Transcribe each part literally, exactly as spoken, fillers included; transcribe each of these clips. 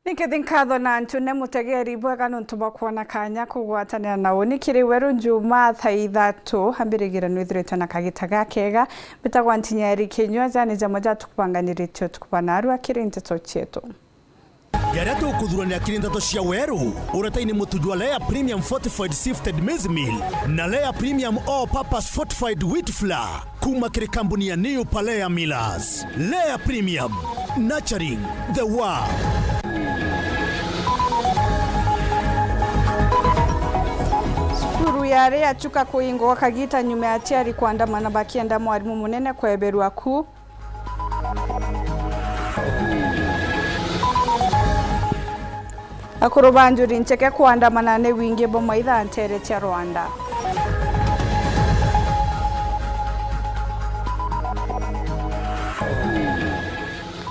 Ni nkethi nkatho na ntune mutegeri bwega nontu bwa kwona kanya kugwatanira na uni kiri weru Njumaa thaa ithatu. Ambirigira nwithiritwe na kagita gakega. Mbitagwa Ntinyeri Kinyua, jani jamo ja tukubanganiritie utuku bwa narua kiri nteto cietu. Jaria tukuthuranira kiri nteto cia weru, uretaini mutu jwa Lea Premium Fortified Sifted Maize Meal na Lea Premium All Purpose Fortified Wheat Flour. Kuma kiri kambuni ya New Palea Millers. Lea Premium, nurturing the world. Cukuru ya Lea Chuka kuingwa kagita nyuma ya aciari kuandamana bakienda mwarimu munene kweberwa ku. Akuru ba njuri ncheke kuandamana ni wingi bwa maitha ntere cia Rwanda.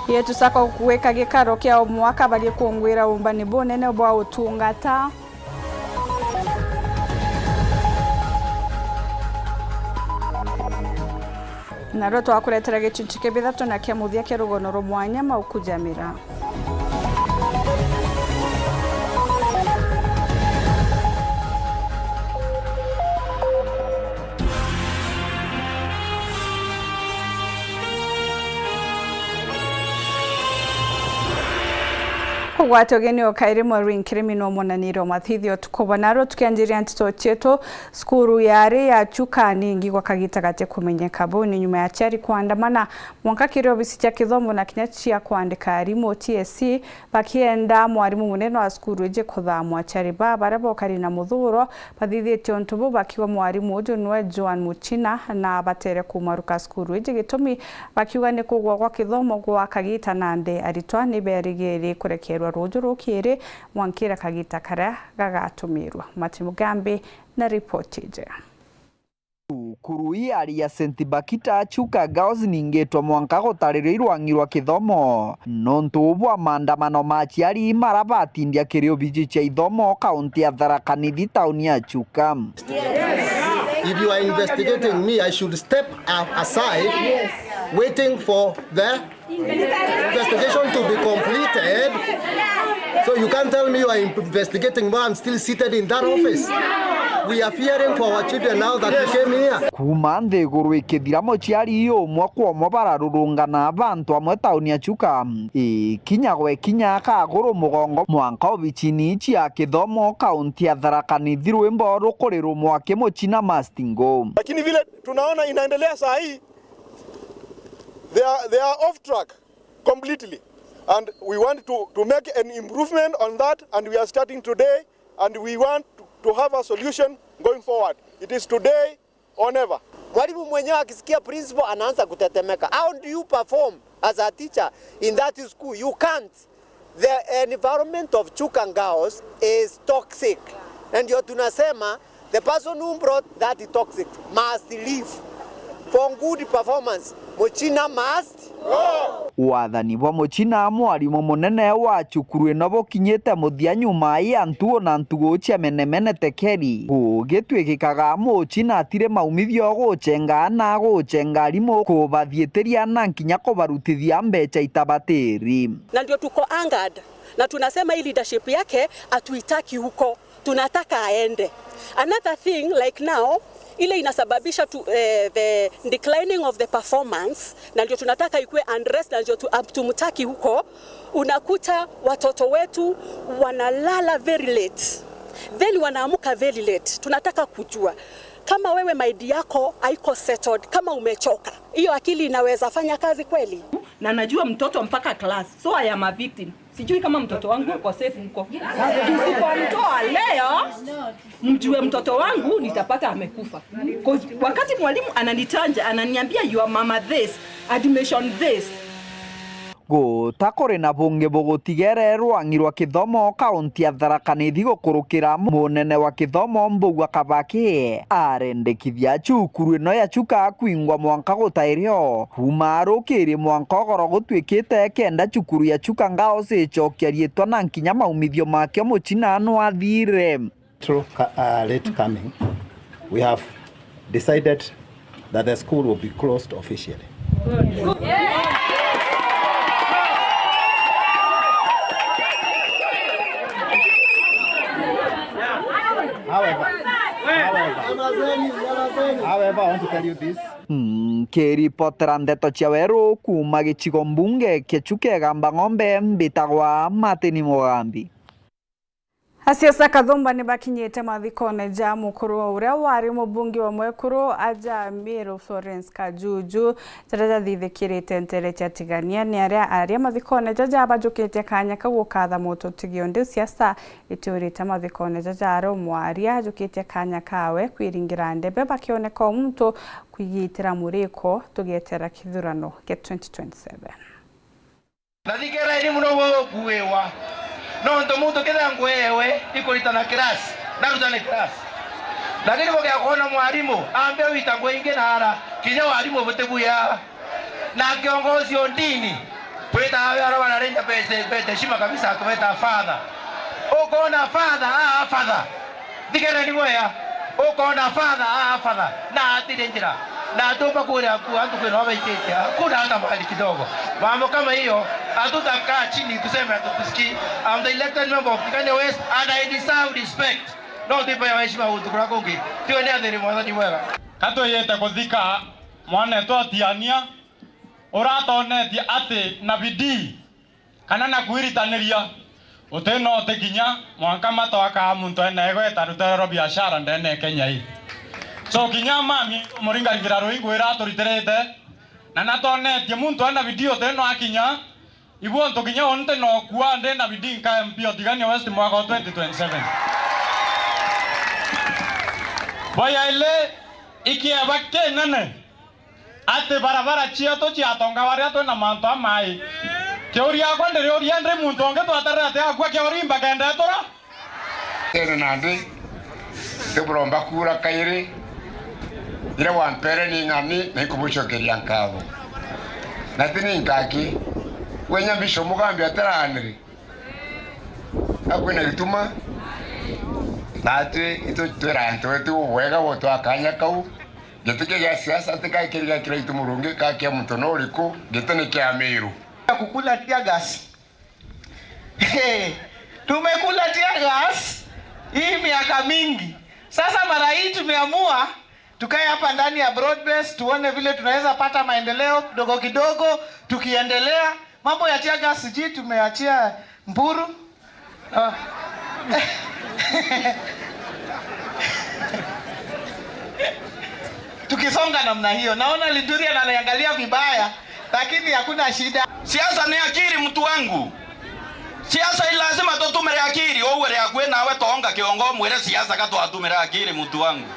Yetu Sacco gwika gikaro kia o mwaka bagikungwira umbani bunene bwa utungata. Narua twakuretera gicunci kia bithatu na kia muthia kia rugono rwa mwanya mauku ja mira. Kugwata ugeni o kairi Maureen Kirimi no monanire o mathithio tukubo narua tukianjiria nteto cietu. Cukuru yari ya Chuka ningi gwa kagita gati kumenyeka. Bau ni nyuma ya aciari kuandamana mwanka kiri obisi cia kithomo na kinya cia kwandika arimu, T S C, bakienda mwarimu munene wa cukuru iji kuthamwa. Aciari baa baria bokari na muthuro bathithitie untu buu bakiuga mwarimu uju niwe Joan Muchina na batere kumaruka cukuru iji. Gitumi bakiuga ni kugwa gwa kithomo gwa kagita na nthi, aritwa ni berigiri kurekerwa ruuju rukiri mwankira kagita karia gagatumirwa. Martin Mugambi na ripoti iji. Cukuru iari ya Saint Bakita Chuka Girls ningitwe mwanka gutarirwa irwang'i rwa kithomo nontu bwa maandamano ma aciari mara batindia kiri obiji cia ithomo kaunti ya Tharaka Nithi tauni ya Chuka. If you are investigating me, I should step a-, aside, waiting for the investigation to be completed. So you can't tell me you are investigating while I'm still seated in that office. We are fearing for our children now that we came here. Kuuma nthiguru ikithira, muciari umwe kwa umwe bararurungana bantu amwe tauni ya Chuka, ikinya gwe kinya kaguru mugongo mwanka obicini cia kithomo kaunti ya Tharaka Nithi, rwimbo rukurirwa mwa kimuchina mastingo. Lakini vile tunaona inaendelea saa hii, they are, they are off track completely. And we want to, to make an improvement on that, and we are starting today, and we want to, to have a solution going forward. It is today or never. Mwalimu mwenyewe akisikia principal anaanza kutetemeka. How do you perform as a teacher in that school? You can't. The environment of Chuka Girls is toxic. Na ndio tunasema the person who brought that toxic must leave. For good performance, Muchina must go. Wathani bwa Muchina, mwarimu munene wa cukuru ino, bukinyite muthia nyuma ya ntuo na ntuo cia menemene tekeri kugitwikikaga Muchina atiri maumithio gucenga na gucenga arimu kubathiitiria na nkinya kubarutithia mbeca itabatiri. Na ndio tuko angered. Na tunasema hii leadership yake hatuitaki huko. Tunataka aende. Another thing, like now, ile inasababisha tu, eh, the declining of the performance, na ndio tunataka ikuwe addressed, na ndio tu, um, tumtaki huko. Unakuta watoto wetu wanalala very late. Then wanaamka very late. Tunataka kujua kama wewe mind yako haiko settled, kama umechoka. Hiyo akili inaweza fanya kazi kweli? Na najua mtoto mpaka class. So I am a victim. Sijui kama mtoto wangu uko safe huko. Msipomtoa leo, mjue mtoto wangu nitapata amekufa. 'Cause wakati mwalimu ananichanja, ananiambia, "Your mama this, admission this." Guta kuri na bungi bugutigere rwang'i rwa kithomo kaunti ya Tharaka Nithi gukurukira munene wa kithomo Mbugua Kabaki arendekithia cukuru ino ya Chuka kwingwa mwanka gutairio. Kuuma rukiri mwanka ugoro gutwikite kenda cukuru ya Chuka Girls icokia riitwa na nkinya maumithio makio Muchina nwathire. Through ca-, uh, late coming, we have decided that the school will be closed officially. However, I want to tell you this. Nkiripotera ndeto cia weru kuuma gicigo mbunge kia Chuka Igamba Ng'ombe, mbitagwa Martin Mugambi. Asiasa Kathumba ni bakinyite mathikone ja mukuru uria wari mubunge wa mwekuru aja Meru, Florence Kajuju, jaria jathithikirite ntere cia Tigania. Ni aria aria mathikone jaja bajukitie kanya kau gukatha mututigio, ndi siasa itiurite mathikone jaja, ari umwe aria ajukitie kanya kawe kwiringira ndebe bakioneka o muntu kwigitira muriko tugietera kithurano kia twenty twenty-seven. Na thikereni muno gwe ukuiwa. Nontu muntu kethira ngweewe ikuritana class, narutane class. Lakini bugia kwona mwarimu ambe wita ngwe ingi na ara, kinya warimu butibuya. Na kiongozi o ndini, twitaga we ara bararenja bete, bete heshima kabisa, akibeta father. Ukona father, aa father. Thikereni bwega, ukona father, aa father, na atire njira. Na atumba kuria ku antu kwina baitite, hakuna hata mahali kidogo. Mambo kama hiyo, hatutakaa chini tuseme hatukusikii. I'm the elected member of Tigania West and I deserve respect. No tuipewa heshima guntu kuria kungi. Tiwe ni athiri mwathani mwega. Katwiyite kuthika mwanetu Atiania, uratonetie ati na bidii kana na kwiritaniria, uti no uti kinya mwanka matwakaa muntu ena igweta rutere rwa biashara ndene ya Kenya ii. So kinya mami muringaringira rui ngwira aturitirite, na natonetie muntu ena bidii uti no akinya, ibu untu kinya unti no kua ndi na bidii nka M P o Tigania West mwaka wa twenty twenty-seven. Bwa yaili ikieba kinene ati barabara cietu cia atonga baria twina mantu a mai. Kiuria akwa ndiriuria ndi muntu ungi tweterere ati akua kia urimba kenda etura? Tene nandi, tiburomba kuura kairi, iria wampere ni ng'ani na ikubucokeria nkatho. Na ti ni nkaki, wenya Bishop Mugambi ataraanire. Akwina gituma, natwi itu twira antu betu ubwega gutwa kanya kau. Giti kia gia siasa ti kai kiri gia kiraitu murungi, ka kia muntu no uriku, giti ni kia Miru. Kukula tear gas. Tumekula tear gas hii miaka mingi. Sasa mara hii tumeamua tukae hapa ndani ya broad base, tuone vile tunaweza pata maendeleo kidogo kidogo, tukiendelea. Mambo ya tear gas sijui tumeachia Mburu. Ah. Tukisonga namna hiyo, naona Linturi ananiangalia vibaya, lakini hakuna shida. Siasa ni akili, mtu wangu. Siasa i lazima tutumire akili. Uwe ri akui nawe tonga kiongo, mwire siasa ka twatumire akili, mtu wangu.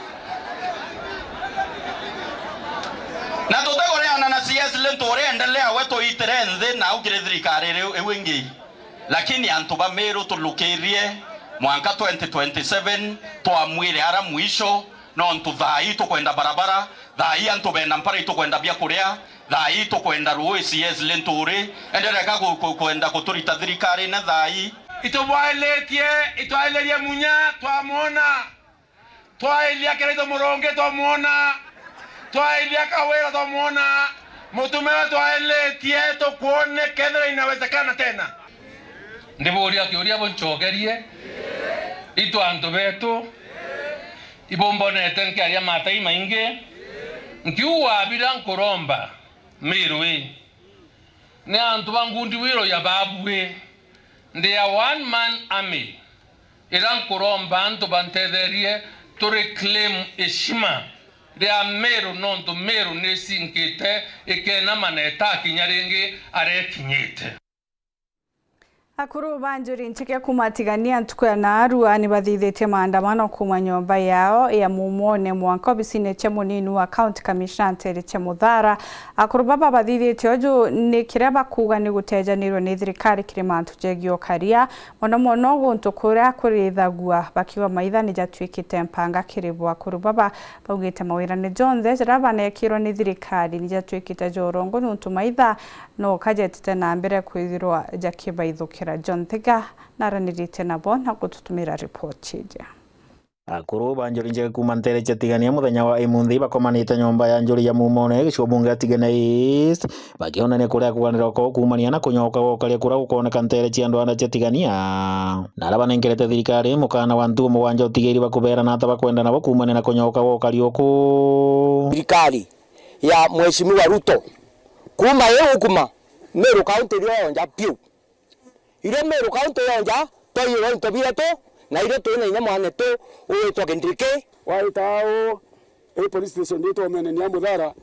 Na tutigureana na C S Linturi, endelea we tuitire nthi na ukire thirikari iri iu ingi. Lakini antu ba Miru tulukirie mwanka twenty twenty-seven, twamwire ara mwisho, nontu thaa ii tukwenda barabara, thaa ii antu benda mpara itukwenda biakuria, thaa ii tukwenda rui C S Linturi, endereka ku-, ku-, kwenda kuturita thirikarine thaa ii. Itubwailitie, itwailirie Munya, twamwona. Twailia Kiraitu Murungi twamwona, twailia Kawira twamwona, mutumirwa twailitie tukwone kethira inawezekana tena. Ndiburia kiuria buncokerie, itu antu betu, ibumbonete nkiaria matai maingi, nkiuga bira nkuromba Miru ii. Ni antu ba ngundi wiro ya babui, ndi a one man army, ira nkuromba antu bantetherie tu reclaim heshima ria Miru, nontu Miru ni isinkite ikenama na itakinya ringi aria ikinyite. Akuru ba njuri ncike kuuma Tigania ntuku ya naarua ni bathithitie maandamano kuuma nyomba yao ya Mumone mwanka obisine cia munini wa County Commissioner ntere cia Muthara. Akuru baba bathithitie uju ni kiria bakuuga ni gutejanirwe ni thirikari kiri mantu jegii ukaria, mono mono guntu kuria kurithagua, bakiuga maitha ni jatuikite mpanga kiri bo. Akuru baba baugite mawirane jonthe jaria banekirwe ni thirikari ni jatuikite jorongo, niuntu maitha no kajetite na mbere kwithirwa jakibaithukira. John Thiga naranirite nabo na gututumira ripoti iji. Akuru ba njuri njega kuuma nteere cia Tigania muthenya wa imunthi bakomanite nyomba ya njuri ya Mumone, gicigo bunge ya Tigania East, bakionania kuria kuganira kwao kuumania na kunyoka gwa ukaria kuria gukooneka nteere cia ndwanda cia Tigania. Na aria banenkerete thirikari mukana wa ntugo mugwanja utigiri bakubeera na ata bakwenda nabo kuumania na kunyoka gwa ukaria uku. Thirikari ya Mheshimiwa Ruto, kuuma iu ukuma Meru County irio yonja piu. Irio Meru County yonja, twaiyirwa into bietu, na irio twi na inya mwanetu ugwitwa Kindiki. Waita uu, ii police station itwomenenia Muthara,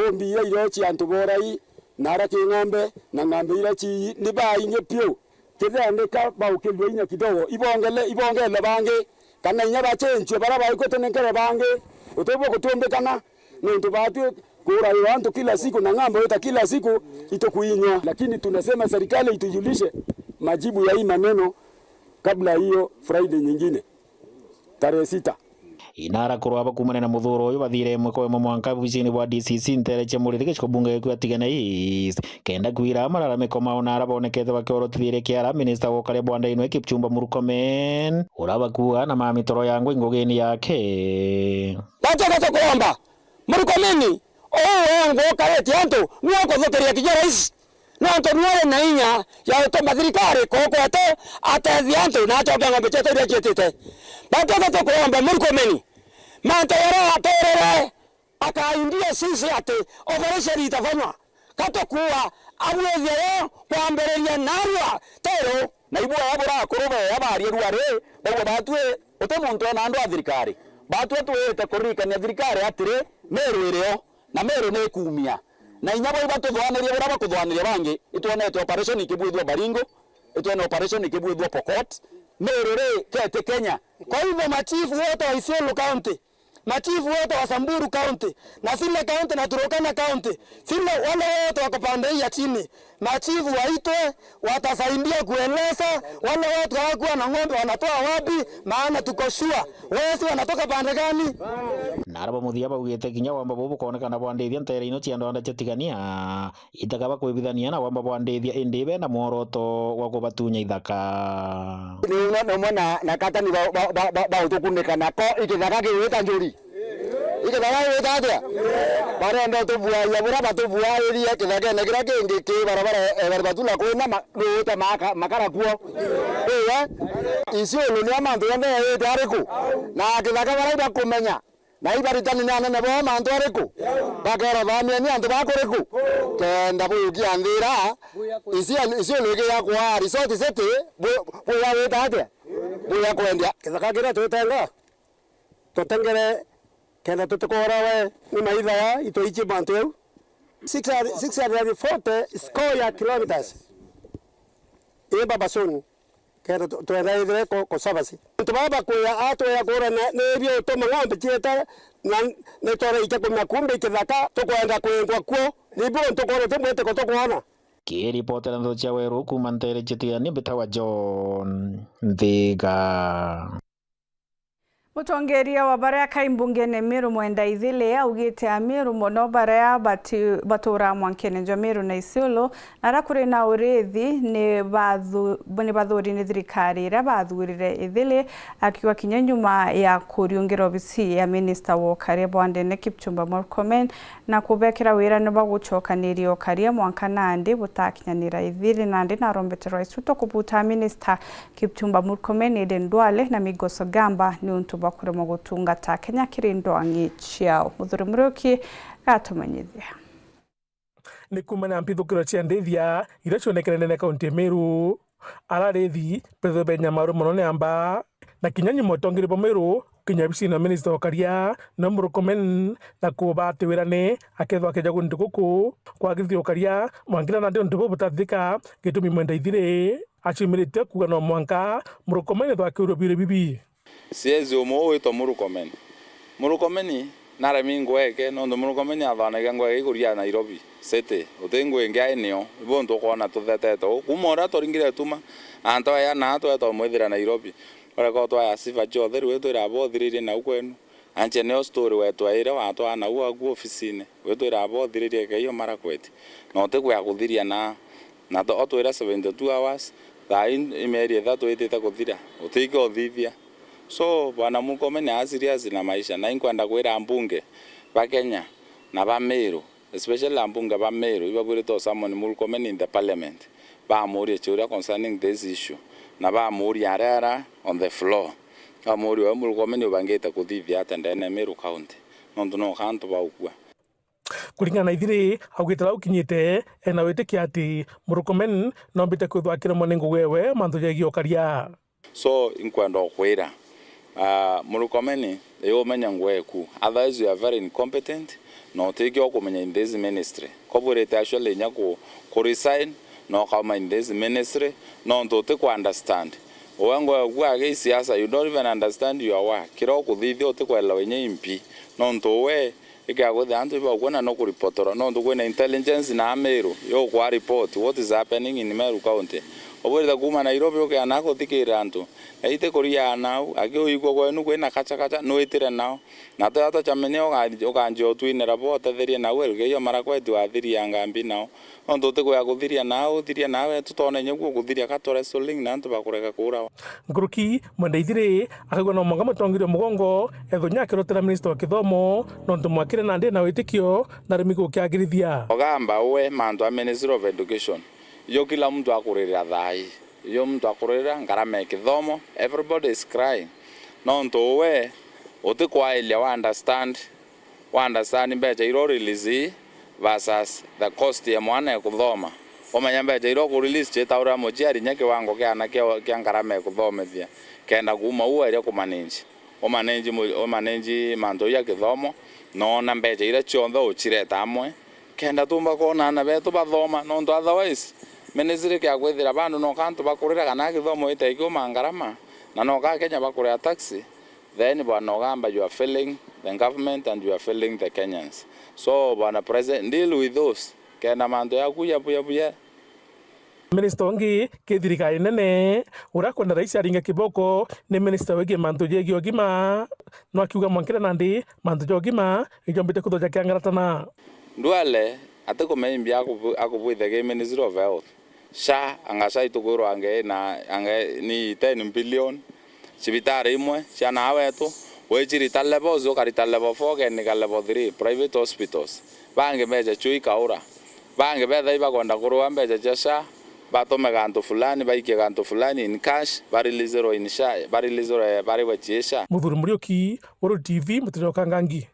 umbia irio cia antu borai, na ara ki ng'ombe, na ng'ombe ira ci ni baingi piu. Kethira ndika baukirue inya kidogo, ibongele, ibongelwe bangi, kana inya bacenjue bara baikwe tunenkere bangi, utibwo gutumbikana. Nontu baatwi kuurairwa antu kila siku na ng'ambo ita kila siku itukuinywa, lakini tunasema serikali itujulishe majibu ya hii maneno kabla hiyo Friday nyingine, tarehe sita. Inara kurwa bakumane na muthuro uyu bathire imwe kwa imwe mwanka obisini bwa D C C ntere cia Muriri gicigo bunge gikua Tigania East, kenda kwira malalamiko mao na ara bonekete bakiorotithia kiara minista wa ukaria bwa ndainwe Kipchumba Murkomen, ura bakua na mamitoro yangwa ingugini yake. Batweka tukuromba Murkomen, uu wengwa ukaritie antu, niwe ukuthukiria kinya rais. Nontu niwe uri na inya ya gutuma thirikari kukwete atethia antu na acoke ng'ombe cietu iria ciitite. Batweka tukuromba Murkomen, mantu jaria aturire akaindia sisi ati operation itafanywa. Ka tukuuga abwithie yo kwambiriria narua teru, na ibwega bura akuru beya baria rua ri, baugwa batwi uti muntu ena andu a thirikari. Batwi twite kuririkania thirikari atiri, Meru iri o, na Meru ni ikuumia. Na inya bau batuthwanirie bura bakuthwaniria bangi, itwonete operation ikibwithua Baringo, itwone operation ikibwithua Pokot, Meru ri keti Kenya. Kwa hivyo machifu wote wa Isiolo County, machifu wote wa Samburu County, na zile county na Turkana County, zile wale wote wako pande hii ya chini, machifu waitwe, watasaidia kueleza wale watu hawakuwa na ng'ombe wanatoa wapi, maana tuko sure wezi wanatoka pande gani. Na ara ba muthia baugite kinya wamba bubu bukonekana bwandithia ntere ino cia ndwanda cia Tigania. Itakaba kwibithania na wamba bwandithia, indi bena mworoto wa kubatunya ithaka. Ni umwe, ni umwe na, na katani ba, ba, ba, ba, ba utukunika nako ikithaka kiwita njuri. Ikithaka kiwita atia? Barenda utubuaia bura batubuairie kithakene kiria kingi ki barabara ya Ethari Batula kwina ma, ruuta maka, makara kuo. Iwe, Isiolo ni a mantu yonthe yaite ariku? Na kithaka bara ibakumenya. Na ibaritani ni anene bao mantu ariku? Bakeera, "Thaamieni antu ba kuriku? Kenda buyukia nthi ira, Isiolo, Isiolo iki ya kwaa resort city, bu-, buya gwita atia? Buya kwendia." Kithaka kiria twitenga, tutengere kenda tutikorawe ni maitha ya itwaichie mantu jau. Six hundred, six hundred forty square kilometers. Ii baba Soni. Kenda tu-, twenda ithire ku, ku service. Antu baba bakwia atwea kuura na, ni bio utuma ng'ombe cieta na ni twara icha kumia kumbe kithaka tukwenda kwingwa kuo. Ni bio ntukwona ti mwitiko tukwona. Kiripotera ndeto cia Weru kuuma ntere cia Tigania, mbitawa John Nthiga. Mutongeria wa baria kai mbungene Meru Mwenda Ithili augite Ameru mono baria bati-, baturaa mwankene jwa Meru na Isiolo, na aria kuri na urithi ni bathu-, ni bathuri ni thirikari iria bathurire Ithili, akiuga kinya nyuma ya kuriungira obisi ya minista wa ukaria bwa ndene Kipchumba Murkomen, na kubekera wira ni bagucokaniria ukaria mwanka nandi butakinyanira. Ithili nandi narombete Rais Ruto kubuta minista Kipchumba Murkomen, Aden Duale na Migos Ogamba niuntu bwa kuremwa gutungata Kenya kiri ndwang'i ciao. Muthuri Muriuki gatumenyithia. Ni kuuma na mpithukiro cia ndithia iria cionekere ndene kaunti ya Meru. Ararithi bethwe benya maru mono ni amba, na kinya nyuma utongeri bwa Meru kinya obisini ya minista wa ukaria no Murkomen, na kuuba ati wirane akethwa akija guntu guku kwagithia ukaria mwangira nandi untu buu butathithika gitumi Mwenda Ithili aciumiritie kuuga no mwanka Murkomen ethwa akiurwa biure bibi. Siezi umwe ugwitwa Murkomen. Murkomen naremi ngweke, nontu Murkomen athanagia ngweke ikuria Nairobi City. Uti ngui ingi ai nio. Ibo ntukwona tuthetete uu. Kuuma uria twaringire tuma, antu aya na tweta umwithira Nairobi. Ureka utwaya sifa ciothe, riu witwira abo uthiririe nau kwenu. Anche nio story wetu aire watwaa nau agu ofisine. Witwira abo uthiririe keio marakweti. Na utikwia kuthiria na, na to-, otwira seventy two hours, thaa ii i mieri ithatu itite kuthira. Utike uthithia. So, Bwana Murkomen a serious na maisha, na inkwenda kwira ambunge ba Kenya na ba Meru, especially ambunge ba Meru, ibabwirite o summon Murkomen in the parliament, bamurie ciuria concerning this issue, na bamurie aria ara on the floor, bamurie we Murkomen ubangite kuthithia atia ndene ya Meru County, nontu no kantu baukua. Kuringana na Ithiri, augite uria ukinyite, ena witikia ati Murkomen nombite kwithwa akiremwa ni ngugi ewe mantu jegie ukaria. So, inkwenda ukwira, ah, Murkomen, iumenya ngugi eku, otherwise you are very incompetent, na utiki ukumenya in this ministry. Kobwirite actually inya ku, ku resign, na ukauma in this ministry, nontu uti ku understand. Uwe ngugi eku agi siasa, you don't even understand your work. Kiria ukuthithia uti kwelewa inya impi, nontu uwe Ikiakwithira antu ibaukua na nukuripotorwa, nontu kwina intelligence na Meru yukwa report what is happening in Meru County. Ubwirite kuuma Nairobi ukiana kuthikirira antu, na iti kuria nau, akiuigua kwenu kwina kacha kacha, nwitire nao. Na twea twacamenya ukanjia utwinira bo utetherie nau, eruge iyo marakweti wathiria ngambi nao. Nontu utikwea kuthiria nao, uthiria nawe, tutone inya guo kuthiria ka tu wrestling na antu bakurega kuurawa. Nkuruki, Mwenda Ithiri akaigua no mwanka mutongeria mugongo ethwe nya akirotera minista wa kithomo, nontu mwakire nandi na witikio na arimi gukiagirithia. Ogamba uwe mantu a Ministry of Education, iyo kila mtu akuririra thai, iyo mtu akuririra ngarama ya kithomo, everybody is crying. Nontu uwe utikwailia wa understand, wa understand mbecha iria u release versus the cost ya mwana ya kuthoma. Umenya mbecha iria uku release ciitaurira muciari inya kiwango kia ana kia, kia ngarama ya kuthomithia, kenda kuuma u eria kumanage. Umanage mu-, umanage mantu ya kithomo, noona mbecha iria cionthe ucireta amwe, kenda tumba kwona ana betu bathoma, nontu otherwise, ministry kia kwithira bandu no kantu bakurira kana kithomo ite kiuma ngarama, na no ka Kenya bakuria taxi, then bwana Ogamba, you are failing the government and you are failing the Kenyans. So, bwana President, deal with those. Kenda mantu yaku ya buya buya. Minista ungi ki thirikari nene, uria kwenda rais aringe kiboko, ni minista wigii mantu jegii ugima. No akiuga mwankire nandi, mantu ja ugima ijombite kwithwa jakiangaratana. Duale atikumenya imbi akubu-, akubwithia ki Ministry of Health. SHA, anga SHA itukwirwa ange na, ange ni ten billion. Cibitari imwe cia na wetu, wicirita level, ukarita level four, ukenika level three, private hospitals. Bangi mbecha cio ikaura. Bangi betha ibakwenda kurua mbecha cia SHA, batume gantu fulani, baikie gantu fulani in cash, barilizirwe in SHA, barilizirwe barigwe cie SHA. Muthuri Muriuki, Weru T V, Mutere wa Kangangi.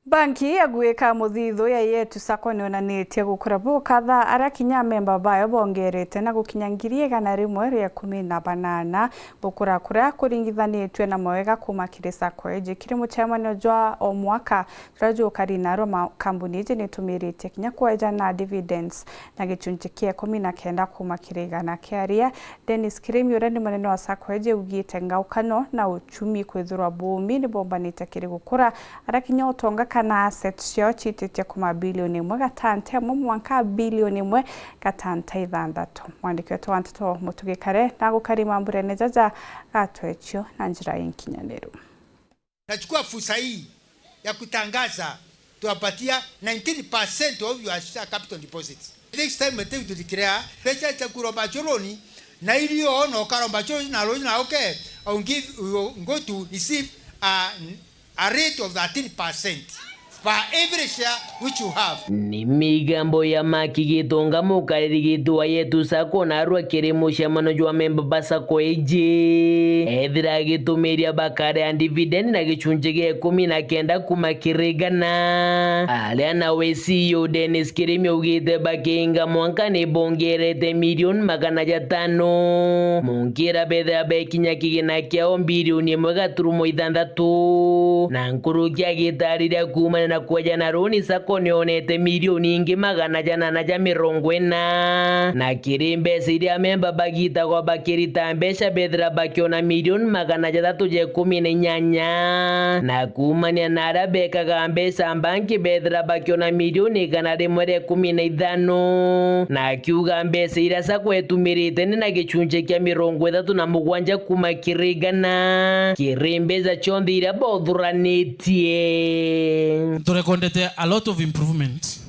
Banki ya gwika muthithu ya Yetu Sacco niyonanitie gukura bukatha aria kinya amemba bayo bongerete na gukinya ngiri igana rimwe ria ikumi na banana. Gukura kuria kuringithanitue na mawega kuma kiri sacco iji kiri mucemanio jwa o mwaka juria jukari narua ma-, kambuni iji nitumiritie kinya kweja na dividends na gicunji kia ikumi na kenda kuma kiri igana. Kiaria Dennis Kirimi, uria ni munene wa sacco iji, augite ngaukano na uchumi kwithirwa buumi ni bombanite kiri gukura, aria kinya utonga kana assets ciao ciititie kuma bilioni imwe gatanta imwe mwanka bilioni imwe gatanta ithanthatu. Mwandiki wetu wa nteto Mutugi Kare na gukari mamburene jaja gatwecio na njira inkinyaniru. Nachukua fursa hii ya kutangaza tuwapatia nineteen percent of your capital deposits. This time we take to declare pesa cha kuromba choroni na ilio no karomba choroni na loni na okay, I will give, we will go to receive a, a rate of thirteen percent per every share which you have. Ni migambo ya Maki Gitonga, mukariri gitu wa Yetu Sacco, narua kiri mucemano jwa memba ba sacco iji. Ethira agitumiria bakarea dividend na gicunji gia ikumi na kenda kuma kiri igana. Aria nawe C E O Dennis Kirimi augite bakiinga mwanka ni bongerete milioni magana jatano. Munkira bethira bekinya kigina kiao bilioni imwe gaturumo ithanthatu. Na nkuruki agitariria kuumania na kweja na roni sacco nionete milioni ingi magana janana ja mirongo ina. Na kiri mbeca iria memba bagitagwa bakirita mbeca bethira bakiona milioni magana jathatu ja ikumi na inyanya. Na kuumania na aria bekaga mbeca mbanki bethira bakiona milioni igana rimwe ria ikumi na ithano. Na akiuga mbeca iria sacco etumirite ni na gicunji kia mirongo ithatu na mugwanja kuma kiri igana kiri mbeca cionthe iria bothuranitie. Turecordete a lot of improvement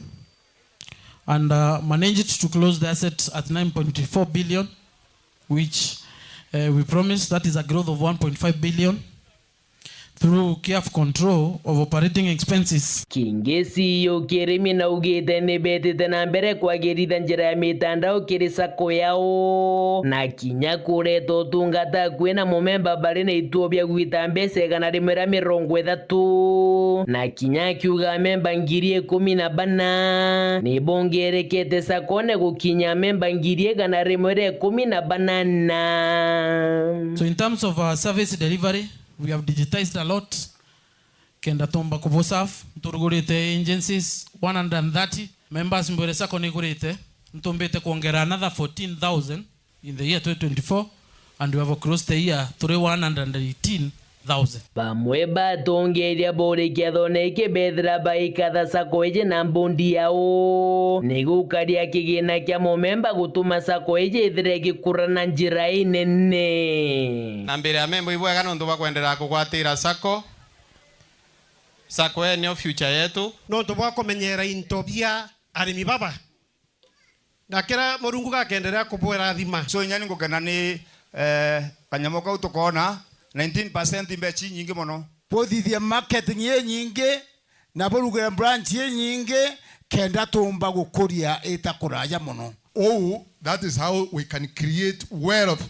and, uh, managed to close the asset at nine point four billion, which Eh, we promise that is a growth of one point five billion through careful control of operating expenses. Kingi C E O Kirimi naugite nibetite na mbere kwagiritha njira ya mitandao kiri sacco yao, na kinya kureta utungata akui na mumemba bari na ituo bia gwita mbeca igana rimwe ria mirongo ithatu, na kinya akiuga amemba ngiri ikumi na bana nibongerekete saccone gukinya amemba ngiri igana rimwe ria ikumi na banana. So in terms of our service delivery, we have digitized a lot. Kenda tumba kubu serve, nturugurite agencies one hundred and thirty. Members mbwire sacco nigurite, ntumbite kwongera another fourteen thousand in the year twenty twenty-four, and we have closed the year turi one hundred and eighteen thousand. Bamwe batongeria borikia thone iki bethira baikatha sacco iji na mbondi yao, ni gukaria kigina kia mumemba gutuma sacco iji ithire igikura na njira inene. Na mbere ya memba ibwega nontu bwa kwenderea kugwatira sacco. Sacco ii nio future yetu. Nontu bwa kumenyera into bia arimi baba, na kira Murungu gakenderea kubwirathima. So, inya ni ngukena ni, eh, kanyamu kau tukoona, nineteen percent mbeca inyingi mono. Buthithie marketing inyingi, na burugire branch inyingi, kenda tumba gukuria ita kuraja mono. Uu, that is how we can create wealth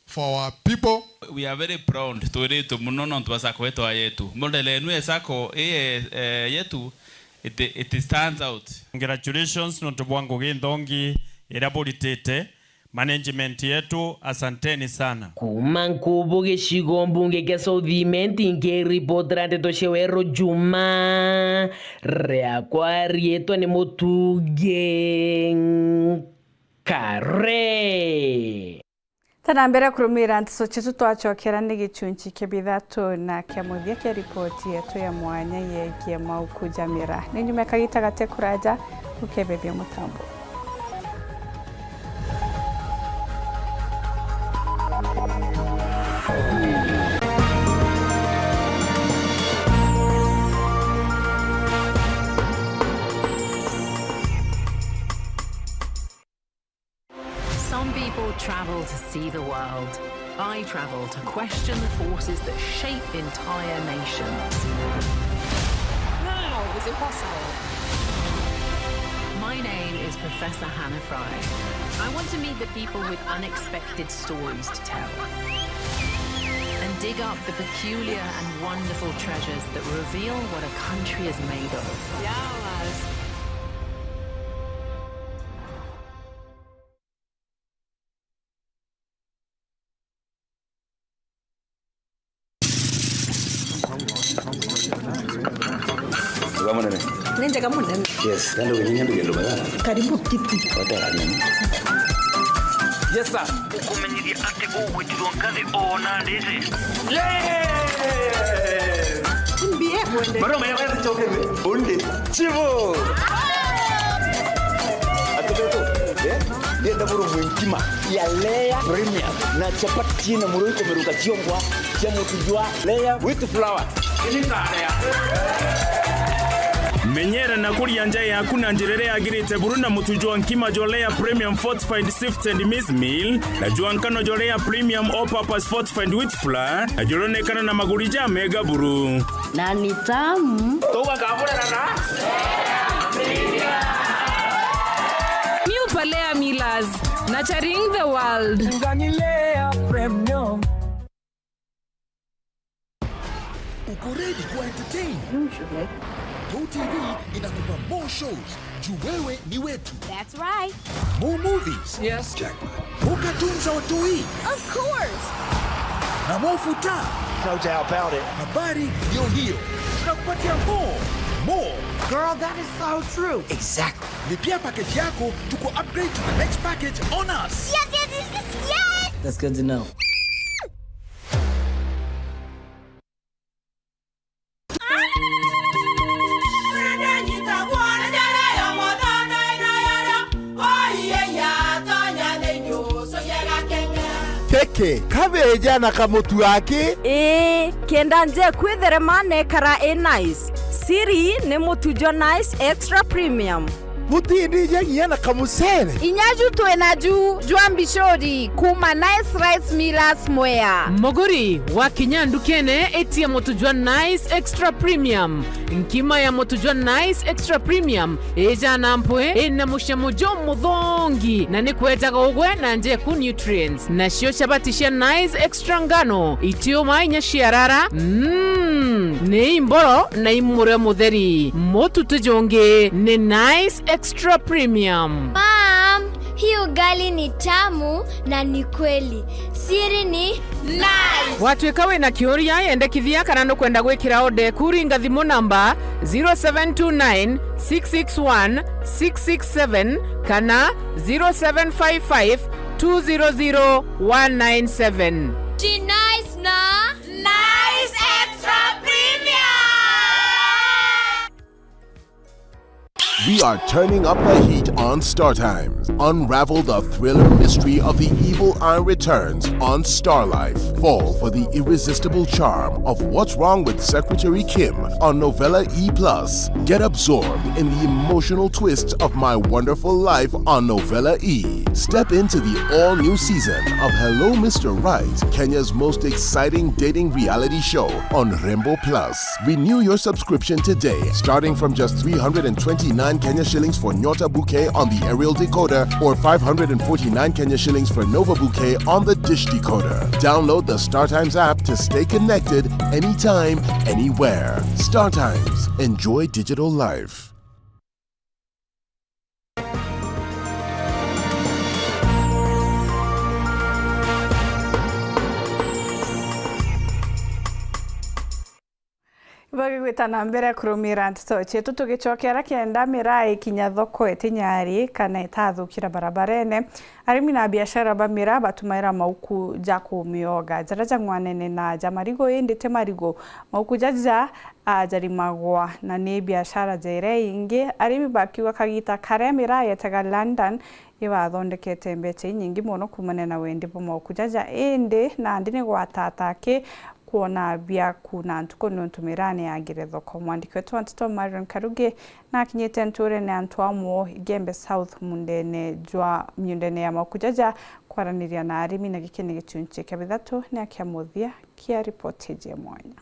for our people. We are very proud, twiritwe mono nontu bwa sacco yetu ya yetu. Model enu ya sacco ii, eh, yetu, it, it stands out. Congratulations nontu bwa ngugi nthongi iria buritite. Management yetu, asanteni sana. Kuuma Nkubu gicigo mbunge kia South Imenti, nkiripotera ndeto cia Weru Juma, riakwa riitwa ni Mutugi Kare. Tana mbere kurumira nteto cietu, twacokera ni gicunci kia bithatu na kia muthia kia ripoti yetu ya mwanya yegie mauku ja miraa. Ni nyuma ya kagita gate kuraja, ukebebia mutambo. Some people travel to see the world. I travel to question the forces that shape entire nations. How is it possible? My name is Professor Hannah Fry. I want to meet the people with unexpected stories to tell and dig up the peculiar and wonderful treasures that reveal what a country is made of. Yeah, lads. Wega munene. Ni njega munene. Yes, nando kinyanya ndu kindu bega. Karibu kiti. Watera nini? Yes, sir. Ukumenyithia ati ugwitirwo nkathi o na ndisi. Yeah! Mbie mwende. Maroma ya wewe choke. Undi. Chivo. Atubeto. Eh? Ndienda burugwe nkima ya layer premium na chapati ciina muro ikomeruka ciongwa cia mutu jwa layer wheat flour. Menyera na kuria nja yaku na njira iria yagirite buru na mutu jwa nkima jwa layer premium fortified sifted maize meal na jwa nkano jwa layer premium all purpose fortified wheat flour na juronekana na maguri ja mega buru. Na ni tamu. Tugakaburana na New Palea Millers, nurturing the world. Ngani Layer Premium. Uko ready kwa entertain? Go T V inakupa more shows. Juu wewe ni wetu. That's right. More movies. Yes. Jackpot. More cartoons za watoi. Of course. Na more futa. No doubt about it. Habari ndio hiyo. Tunakupatia more. More. Girl, that is so true. Exactly. Lipia package yako, tuku upgrade to the next package on us. Yes, yes, yes, yes, yes. That's good to know. Keke, kabeja na kamutu aki. Ii, kenda nje kwitherema nekara i nice. Siri ni mutu jwa nice extra premium. Utindije nginya na kamucere. Inya ju twina ju jwa mbicuri kuma Nice Rice Millers Mwea. Muguri, wakinya ndukene, itia mutu jwa Nice Extra Premium. Nkima ya mutu jwa Nice Extra Premium ijana mpwi, ina mucamo jumuthongi, na ni kwejaga ugwe na njeku nutrients. Nacio chabati cia Nice Extra ngano, itiuma inya ciarara, mm, ni imboro na imurio mutheri. Mutu ti jungi, ni Nice Extra Premium. Mom, hii ugali ni tamu na ni kweli. Siri ni Nice. Watuika wina kiuria, yendekithia kana nukwenda gwikira order, kuringa thimu namba zero seven two nine six six one six six seven kana zero seven five five two zero zero one nine seven. Ji Nice na Nice Extra Premium. We are turning up the heat on Star Times. Unravel the thriller mystery of the evil eye returns on Star Life. Fall for the irresistible charm of What's Wrong with Secretary Kim on Novella E plus. Get absorbed in the emotional twist of My Wonderful Life on Novella E. Step into the all-new season of Hello Mister Right, Kenya's most exciting dating reality show on Rembo Plus. Renew your subscription today, starting from just three hundred and twenty-nine Kenya shillings for Nyota Bouquet on the aerial decoder or five hundred and forty-nine Kenya shillings for Nova Bouquet on the dish decoder. Download the StarTimes app to stay connected anytime, anywhere. StarTimes. Enjoy digital life. Bagigwita na mbere kurumira nteto cietu, tugicokera kenda miraa ikinya thoko itinyari kana itathukira barabarene. Arimi na biashara ba miraa batumaira mauku ja kumioga, jaria jang'wanene na ja marigu, indi ti marigu. Mauku jaja, a, jarimagwa na ni biashara ja iria ingi. Arimi bakiuga kagita karia miraa yetaga London, ibathondekete mbecha inyingi mono kuumania na wendi bwa mauku jaja, indi nandi ni gwatata aki kwona bia kuuna ntuku niuntu miraa ni yagire thoko. Mwandiki wetu wa nteto Marion Karugi nakinyite ntuurene antu amwe Igembe South mundene jwa miundene ya mauku jaja kwaraniria na arimi, na giki ni gichunchi kia bithatu na kia muthia kia ripoti iji ya mwanya.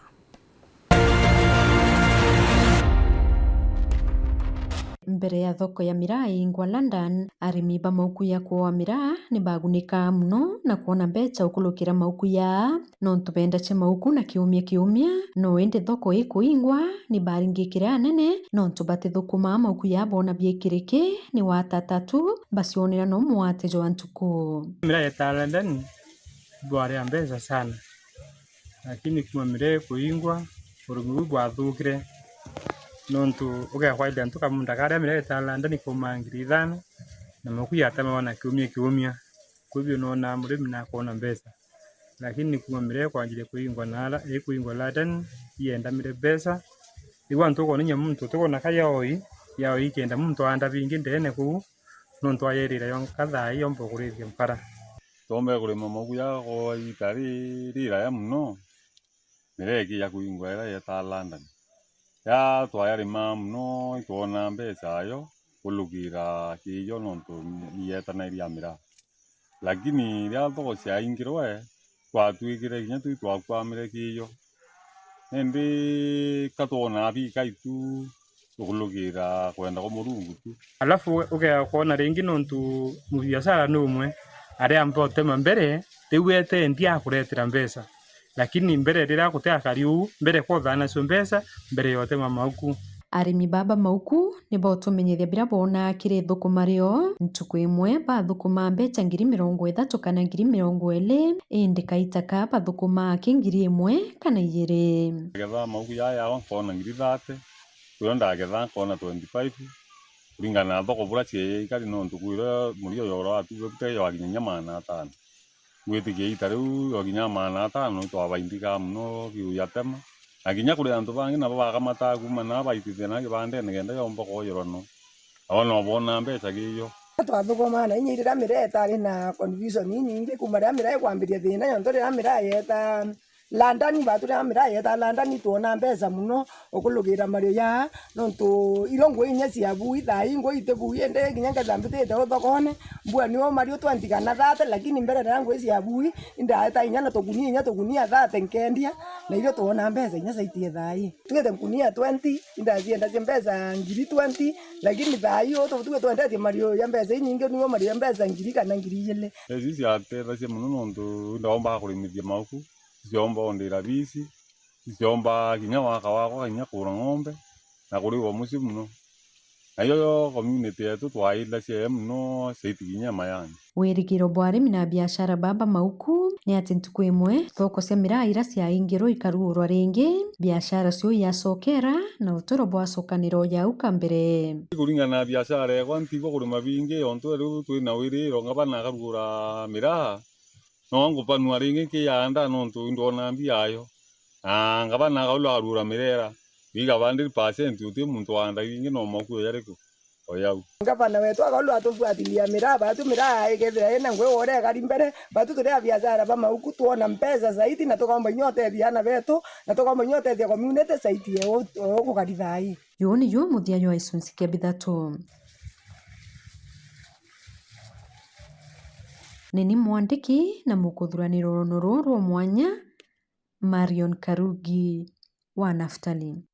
Mbere ya thoko ya miraa iingwa London, arimi ba mauku ya kuoa miraa ni bagunikaa mono na kwona mbecha ukulukira mauku ya, nontu bendagia mauku na kiumia kiumia, no indi thoko ikuingwa ni baringikire anene, nontu batithukumaa mauku ya boona biikiriki ni watata tu, bacionera no mwate jwa ntuku. Miraa yetaa London bwaria mbecha sana. Lakini kuma miraa ikuingwa, urimi buu bwathukire, nontu ugea kwaithira ntu kamunda karia miraa itaa London kaumaa ngiri ithano, na mauku yatemagwa na kiumia kiumia. Kwou biu noonaa murimi nakwona mbecha. Lakini kuma miraa ikwanjirie kuingwa na ara, ikuingwa London, iendamire mbecha. Riu antu ukoona inya muntu utikwona ka yaoi, yaoi ikenda muntu aanda bingi ndeene kuu, nontu ayerira yonka thaa ii yomba ukurithia mpara. Twombere kurima mauku ja kwa iita ri-, riraya mono, miraa ikiija kuingwa iria yetaa London. Riria twayarimaa mono, itwonaa mbecha ayo kulukira kiijo, nontu ni yetanairia miraa. Lakini riria thoko ciaingirwe, twatwikire kinya tui twakwamire kiijo. Indi ka twonaa bikai tu, tukulukira kwenda kwa Murungu tu. Alafu ugea kwona ringi nontu mubiashara ni umwe, aria amba utema mbere, riu etendia akuretera mbecha. Lakini mbere riria guti akari uu, mbere kwothaa nacio mbecha, mbere ya utema mauku. Arimi baba mauku ni bautumenyithia biria boonaa kiri thukuma rio. Ntuku imwe bathukumaa mbecha ngiri mirongo ithatu kana ngiri mirongo iiri, indi kaita ka bathukumaa ki ngiri imwe kana iiri. Ngetha mauku jaa yawa nkoona ngiri thirty, kurio ndagetha nkoona twenty-five, kuringana na thoko buria cie-, ikari, nontu kwiro murio joro watuwe bute jwakinya inya magana atano. Gwitikia iita riu, o kinya magana atano itwabaindikaga mono kiu yatema. Na kinya kuri antu bangi nabo bakamataga kuuma na baitithia na kibandene kenda yomba kwojerwa no. Nabo no boonaa mbecha kiiyo. Twathukumaa na inya riria miraa itari na confusion inyingi, kuuma riria miraa ikwambiria thina, yontu riria miraa yeeta Landani, batu riria miraa yeeta Landani, twona mbeca mono ukulugira mario jaa, nontu irio ngui inya cia bui, thaa ii ngui iti bui, indi kinya ngetha mbitite uthokone, mbua nio mario twenty kana thirty, lakini mbere riria ngui cia bui, indaeta inya na tukunia, inya tukunia thirty nkendia, na irio twona mbeca inya caitie thaa ii. Twite nkunia twenty, indaciendagia mbeca ngiri twenty, lakini thaa ii uu tu-, tuge twendetie mario ja mbeca inyingi, nibo mario ja mbeca ngiri kana ngiri ijiri. Mbeca ici ciateethagia mono nontu indaombaga kurimithia mauku, iciomba ondira bisi, iciomba kinya waka wakwa, kinya kugura ng'ombe, na kuriwa mucii mono. Na ijo community yetu twaithacia mono, ciaiti kinya mayani. Wirigiro bwa arimi na biashara baba Mauku ni ati ntuku imwe thoko cia miraa iria ciaingirwe ikaruurwa ringi, biashara cio iacokera na uturo bwacokanira o jau ka mbere. Kuringana na biashara ekwa, ntigwa kurima bingi, ontu riu twina wiriro, ngavana akaruura miraa, no ngupanua ringi nkianda nontu indwona mbia ayo. Na ngavana akaulwa akaruura mirera, iga hundred percent uti muntu waandagia ingi no makuu jariku. O jau. Ngavana wetu akaulwa atubuatithia miraa, batu miraa ikethira ina ngui wore ekari mbere, batu turi a biashara ba Mauku twona mbeca zaidi, na tukaomba inya utethia aana betu, na tukaomba inya utethia community zaidi ya u-, u-, ukugari thaa ii. Juu niju muthia jwa gicunci kia bithatu. Ni ni mwandiki na mukuthuranira rurono ruu rwa mwanya, Marion Karugi wa Naftali.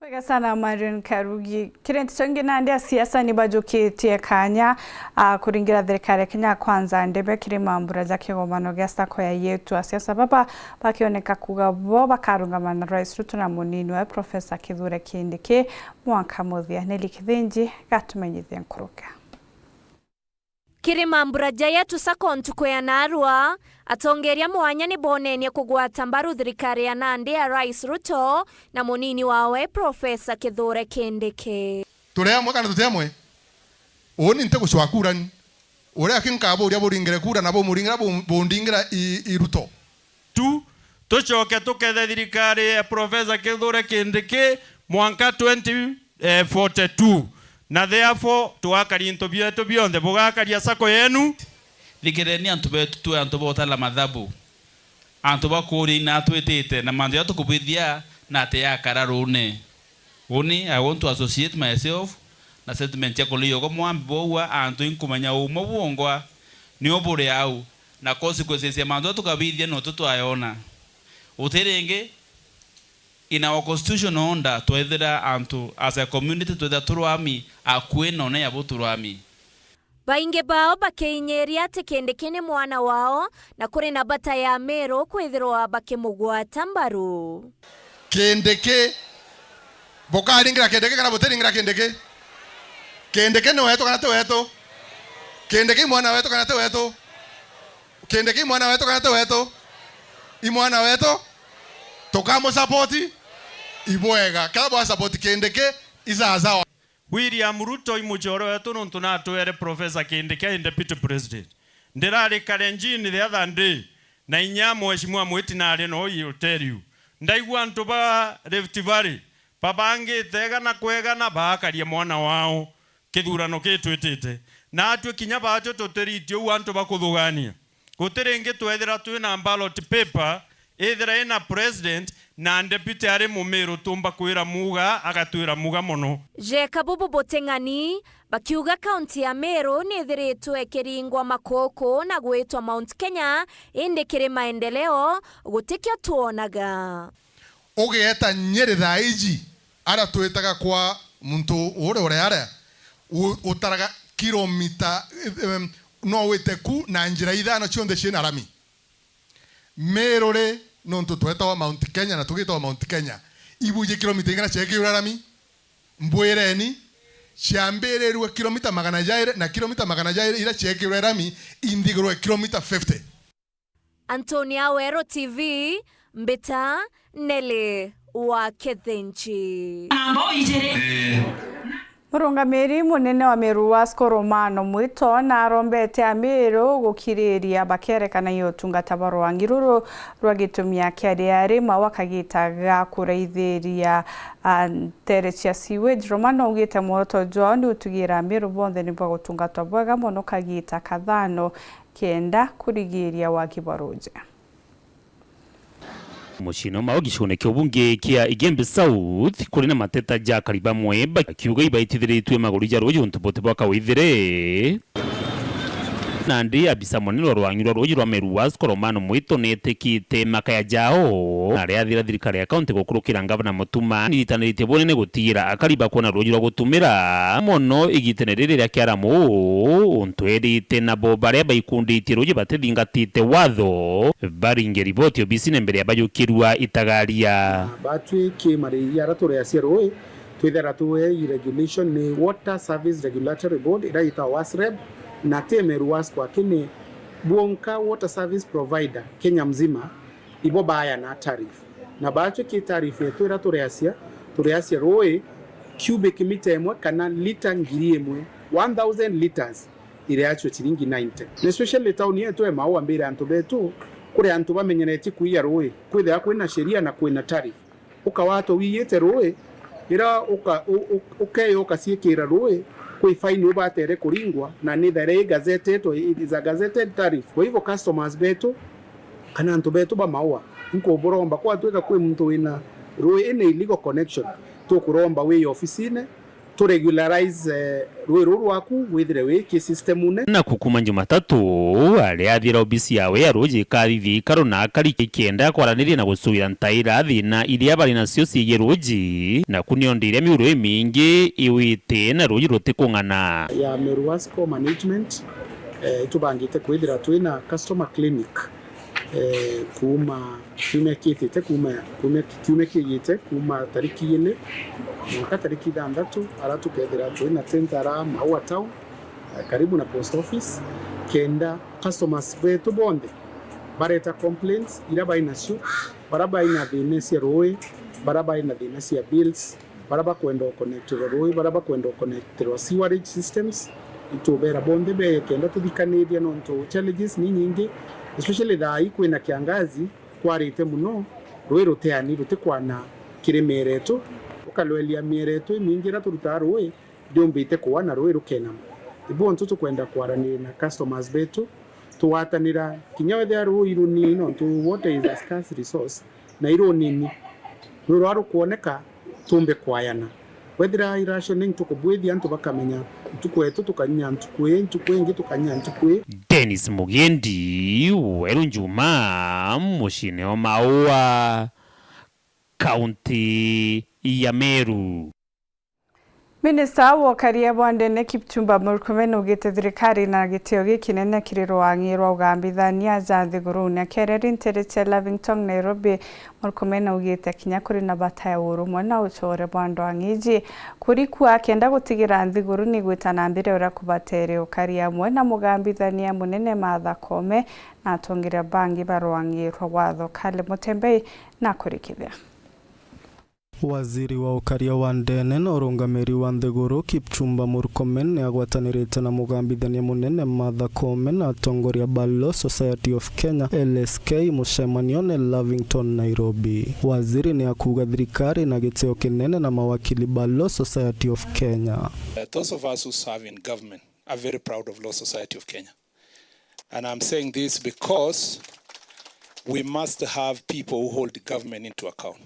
Wega sana, Marion Karugi. Kiri nteto ingi, nandi a siasa ni bajukitie kanya, a, kuringira thirikari ya Kenya Kwanza ndebe kiri mambura ja kigomano gia sacco ya Yetu. A siasa baba bakioneka kuuga bo bakarungama na Rais Ruto na munini wawe Professor Kithure Kindiki mwanka muthia. Nelly Kithinji gatumenyithia nkuruka. Kiri mambura ja Yetu Sacco ntuku ya naarua, atongeria mwanya ni boonenie kugwata mbaru thirikari ya nandi ya Rais Ruto na munini wawe Professor Kithure Kindiki. Turi amwe kana tuti amwe? Uuni ntigucwa kura ni. Uria aki nkaburia buringire kura na bumuringira bu-, bundingira i, i Ruto. Tu, tucoke tukethe thirikari ya Professor Kithure Kindiki mwanka twenty forty-two. Na therefore, tugakaria into bietu bionthe, bugakaria sacco yenu. Thikireni antu betu, twi antu ba utara mathabu, antu ba kuuria ina twitite, na mantu jaria tukubwithia na ati yakara ruune. Uni, I want to associate myself na statement ya Kuliyogo Mwambi bwaugua antu inkumenya umwe bwongwa nio buri au, na consequences ya mantu jaria tukabithia no tu twayona. Uti ringi, in our constitutional order, twethira antu as a community twethira turwami akui na une ya buturwami. Baingi bao bakiinyiria ati Kindiki ni mwana wao, na kuri na bata ya Meru kwithirwa bakimugwata mbaru. Kindiki, bukaringira Kindiki kana butiringira Kindiki? Kindiki ni wetu kana ti wetu? Kindiki i mwana wetu kana ti wetu? Kindiki i mwana wetu kana ti wetu? I mwana wetu. Tukamusapoti? Ibwega. Kethira bwasapoti Kindiki, isasawa. William Ruto i mucore wetu nontu natwere Professor Kindiki ai Deputy President. Ndirari Kalenjin the other day, na inya Mheshimiwa Mwiti nari no, I will tell you. Ndaigua antu ba Rift Valley babangite egana kwa egana baakaria mwana wao kithurano gitwitite. Natwi kinya baatwi tutiritie uu antu bakuthugania. Guti ringi twethira twina ballot paper, ithira ina president na deputy ari Mumiru, tumba kwira muuga, agatwira muuga mono. Jeka bubu buting'ani, bakiuga kaunti ya Meru nithiritwe ikiringwa makuku na gwitwa Mount Kenya, indi kiri maendeleo gutikio twonaga. Ugeeta Nyeri thaa iji, aria twitaga kwa muntu uria uria aria, u-, utaraga kilomita, em, no wite ku na njira ithano cionthe ciina rami. Meru ri, nontu twetawa Mount Kenya na tugitawa Mount Kenya, ibuji kilomita ing'ana ciekirwe rami? Mbwireni, ciambirirwe kilomita magana jairi, na kilomita magana jairi iria ciekirwe rami inthigirwe kilomita fifty. Antonia Weru T V, mbita Nelly wa Kithinji. Namba ijiri. Ii. Murungamiri munene wa Meru Wasco Romano Mwito narombete Amiru gukiriria bakerekana i utungata bwa rwangi ruru rwa gitumia kia riari mau akagita ga kuraithiria, a, ntere cia sewage. Romano augite mworoto jwao ni utugira Amiru bonthe ni bwa gutungatwa bwega mono kagita kathano kenda kurigiria waki bwa ruji. Muciine o Mao gicione kia ubunge kia Igembe South, kuri na mateta ja akari bamwe bakiuga ibaitithiritue maguru ja ruuji untu buti bwa kawithire. Nandi abisa munene wa rwangi rwa ruuji rwa Meru Wasco Romano Mwito netikite makaya jao, na ariathira thirikari ya kaunti gukurukira ngavana Mutuma niritaniritie bunene gutigira akari bakwona ruuji rwa gutumira mono igitene riri ria kiaramu, untu erite nabo baria baikunditie ruuji batithingatite watho baringe riboti obisine mbere ya bajukirua itagaria. Batwi ki mariria aria tureacia ruui, twithira tuei regulation ni Water Service Regulatory Board, iria yitagwa WASREB, na ti Meru Wasco aki, ni bwonka water service provider Kenya mzima, ibo baayana tariff. Na batwi ki tariff yetu iria tureacia, tureacia ruui cubic meter imwe kana lita ngiri imwe, one thousand liters, ireacua ciringi ninety. Na especially town yetu e Maua, mbire antu betu, kuri antu bamenyeretie kuiya ruui, kwithira kwina sheria na kwina tariff. Ukawatwa wiyite ruui, ira uka-, u-, u-, ukeya ukaciikira ruui, kwi fine ubatere kuringwa, na nithaira i gazettetwe, it is a gazetted tariff. Kwa hivyo customers betu, kana antu betu ba Maua, nkuburomba kwatwika kwi muntu wina ruui ina illegal connection, tukuromba wi ofisine, tu regularize, eh, ruui ruu rwaku, withire wi ki system-une. Na kukuma Jumatatu, ariathira obisi yawe ya ruuji ikathithia ikaro na akari ikienda kwaraniria na gucuira ntaira thina iria bari nacio ciigie ruuji, na ku niondo iria miuro imingi iwite na ruuji rutikung'ana. Ya Meru Wasco Management, eh, itubangite kwithira twina customer clinic, eh, kuuma kiumia kiitite, kuuma, kuuma kiumia kiigite, kuuma tariki ili mwanka tariki ithanthatu, ara tukethira twina center ara Maua Town, eh, karibu na post office, kenda customers betu bonthe bareta complaints ira bai nacio, bara bai na thina cia ruui, bara bai na thina cia bills, bara bakwenda uconnecterwa ruui, bara bakwenda uconnecterwa sewerage systems, itubera bonthe bee kenda tuthikaniria, nontu challenges ni nyingi, especially thaa ii kwina kiangazi, kwarite mono, ruui ruteani, rutikwana kiri miere yetu, ukalwelia miere yetu imingi ira turutaga ruui, ndiumbite kuwa na ruui rukenama. Ibo ntu tukwenda kwaraniria na customers betu, tugwatanira kinya wethira ruui runini, nontu water is a scarce resource, na irunini, rurwa rukwoneka, tumbe kwayana. Wethira i rationing tukubwithia, antu bakamenya ntuku yetu tukanyinya ntuku ii, ntuku ingi tukanyinya ntuku ii. Dennis Mugendi, Weru Njuma, muciine o Maua, kaunti ya Meru. Minista wa ukaria bwa ndene Kipchumba Murkomen augite thirikari na gitio gikinene kiri rwang'i rwa ugambithania ja nthigurune. Akereri ntere cia Lavington, Nairobi, Murkomen augite kinya kuri na bata ya urumwe na ucore bwa andu a ng'iji kurikua kenda gutigira nthiguru ni igwita na mbere uria kubatere ukari amwe na mugambithania munene Martha Koome na atongeria bangi ba rwang'i rwa watho. Kale Mutembei na akurikithia. Waziri wa ukaria wa ndene na urungamiri wa nthiguru, Kipchumba Murkomen, ni agwatanirite na mugambithania munene Martha Koome na atongoria ba Law Society of Kenya, L S K, mucemanione Lavington, Nairobi. Waziri ni akuuga thirikari na gitio kinene na mawakili ba Law Society of Kenya. Uh, those of us who serve in government are very proud of Law Society of Kenya. And I'm saying this because we must have people who hold the government into account.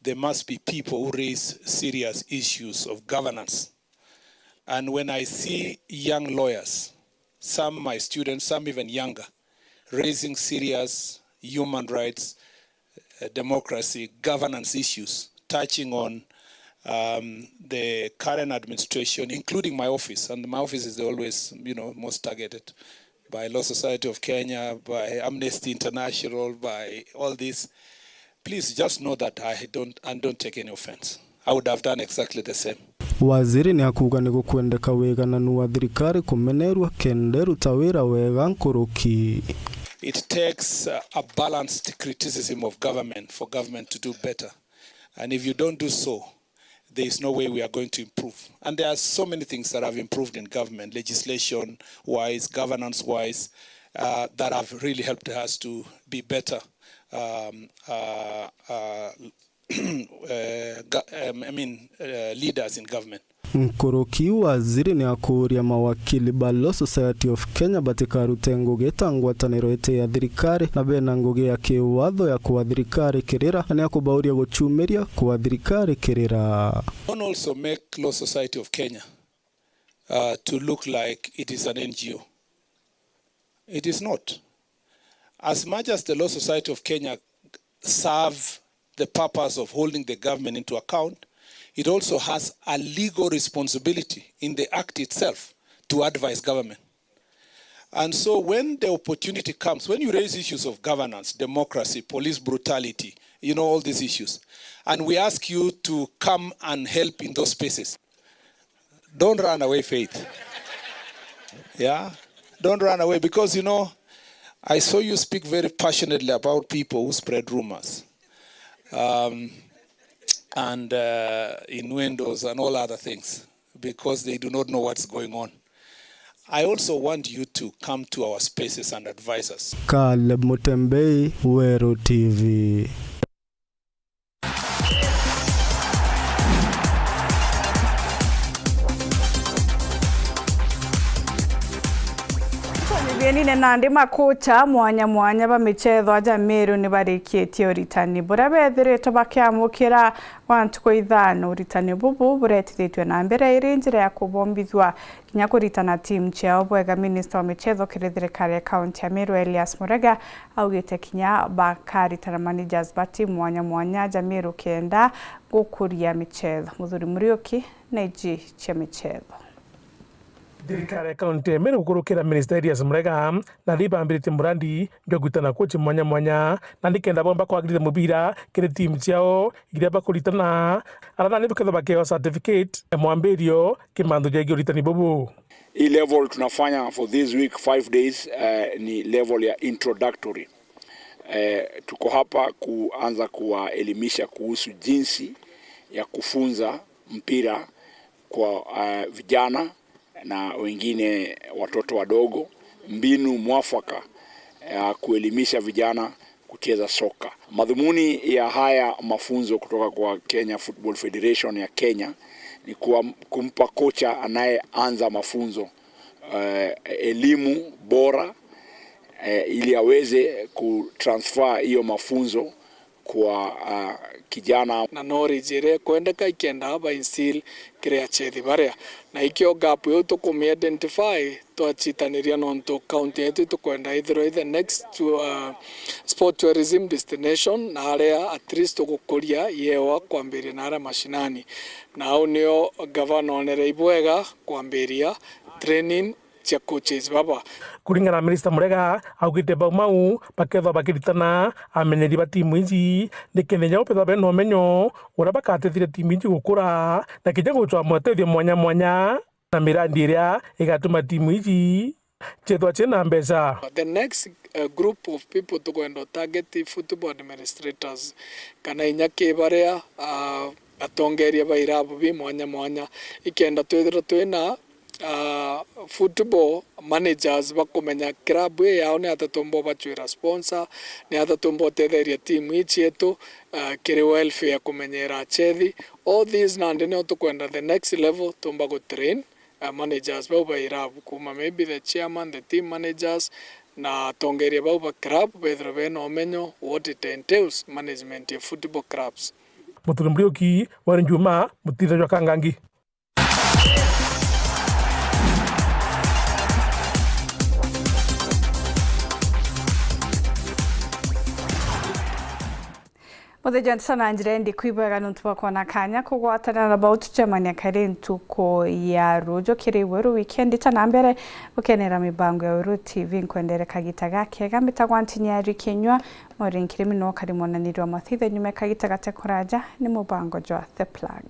There must be people who raise serious issues of governance. And when I see young lawyers, some my students, some even younger, raising serious human rights, uh, democracy, governance issues, touching on, um, the current administration, including my office. And my office is always, you know, most targeted by Law Society of Kenya, by Amnesty International, by all this. Please just know that I don't, I don't take any offense. I would have done exactly the same. Waziri ni akuuga ni gukwendeka wigananu wa thirikari kumenerua kenda iruta wira wega nkuruki. It takes, uh, a balanced criticism of government for government to do better. And if you don't do so, there is no way we are going to improve. And there are so many things that have improved in government, legislation wise, governance wise, uh, that have really helped us to be better, um, uh, uh, uh, ga- um, I mean, uh, leaders in government. Nkuruki, waziri ni akuuria mawakili ba Law Society of Kenya batikarute ngugi ta ngwataniro iti ya thirikari na bena ngugi ya kiwatho ya kwa thirikari kirira, na ni akubauria gucumiria kwa thirikari kirira. Don't also make Law Society of Kenya, uh, to look like it is an N G O. It is not. As much as the Law Society of Kenya serve the purpose of holding the government into account, it also has a legal responsibility in the act itself to advise government. And so when the opportunity comes, when you raise issues of governance, democracy, police brutality, you know, all these issues, and we ask you to come and help in those spaces, don't run away, Faith. Yeah? Don't run away because, you know, I saw you speak very passionately about people who spread rumors, um, and uh, innuendos and all other things because they do not know what's going on. I also want you to come to our spaces and advise us. Caleb Mutembei, Weru T V. Twanithienine nandi makocha mwanya mwanya ba michetho aja Meru ni barikitie uritani buria bethiritwe bakiamukira gwa ntuku ithano. Uritani bubu buretithitue na mbere iri njira ya kubombithua kinya kuritana timu ciao bwega. Minista wa michetho kiri thirikari ya kaunti ya Meru, Elias Murega, augite kinya bakaritana managers ba timu mwanya mwanya ja Meru kenda gukuria michetho. Muthuri Muriuki na iji cia michetho. Thirikari ya kaunti ya Meru gukurukira Minista Elias Murega, nandi bambiritie murandi jwa gwitana coach mwanya mwanya, nandi kenda bomba kwagirithia mubira kiri timu ciao iria bakuritana. Ara nandi bakethwa bakewa certificate ya mwambirio kimantho jegie uritani bubu. Hii level tunafanya for this week, five days, eh, ni level ya introductory. Eh, tuko hapa kuanza kuwaelimisha kuhusu jinsi ya kufunza mpira kwa, eh, vijana na wengine watoto wadogo, mbinu mwafaka ya kuelimisha vijana kucheza soka. Madhumuni ya haya mafunzo kutoka kwa Kenya Football Federation ya Kenya ni kuwa, kumpa kocha anayeanza mafunzo, eh, elimu bora, eh, ili aweze kutransfer hiyo mafunzo kwa, ah, kijana. Na knowledge iria ikwendeka ikenda ba instill kiri achethi baria. Na ikio gap iu tukumi identify, twachitaniria nontu county yetu itukwenda ithirwe i the next to, uh, sport tourism destination, na aria at least tugukuria yewa kwambiria na aria mashinani. Na au nio gavana onere ibwega kwambiria training cia coaches baba. Kuringana na Minista Murega, augite bau mau bakethwa bakiritana amenyeri ba timu iji, nikenda nyao bethwa bena umenyo uria bakatethiria timu iji gukura na kinya gucwaa motethio mwanya mwanya na mirandi iria igatuma timu iji ciethwa ciina mbeca. The next, uh, group of people tukwenda target i football administrators, kana inya ki baria, uh, atongeria ba irabu bi mwanya mwanya, ikenda twithirwa twina, ah, football managers bakumenya club ii yao ni ata tumba ubacwira sponsor, ni ata tumba utetheria timu ii cietu, ah, kiri welfare, kumenyera achethi. All these nandi nio tukwenda the next level tumba gutrain, ah, managers bau ba irabu, kuma maybe the chairman, the team managers, na atongeria bau ba club bethirwe bena umenyo what it entails management ya football clubs. Muturi Muriuki, Wari Njuma, Mutitha jwa Kangangi. Muthenya sana njira ndi kwibwega nontu bwa kwona kanya kugwatanira na bau tucemania kari ntuku ya ruju kiri Weru weekend ta na mbere gukenera mibango ya Weru T V. Nkwendere kagita gakega, mbitagwa Ntinyari Kinyua, mori nkirimi no kari mwananiri wa mathithe nyuma kagita gate kuraja ni mubango jwa The Plug.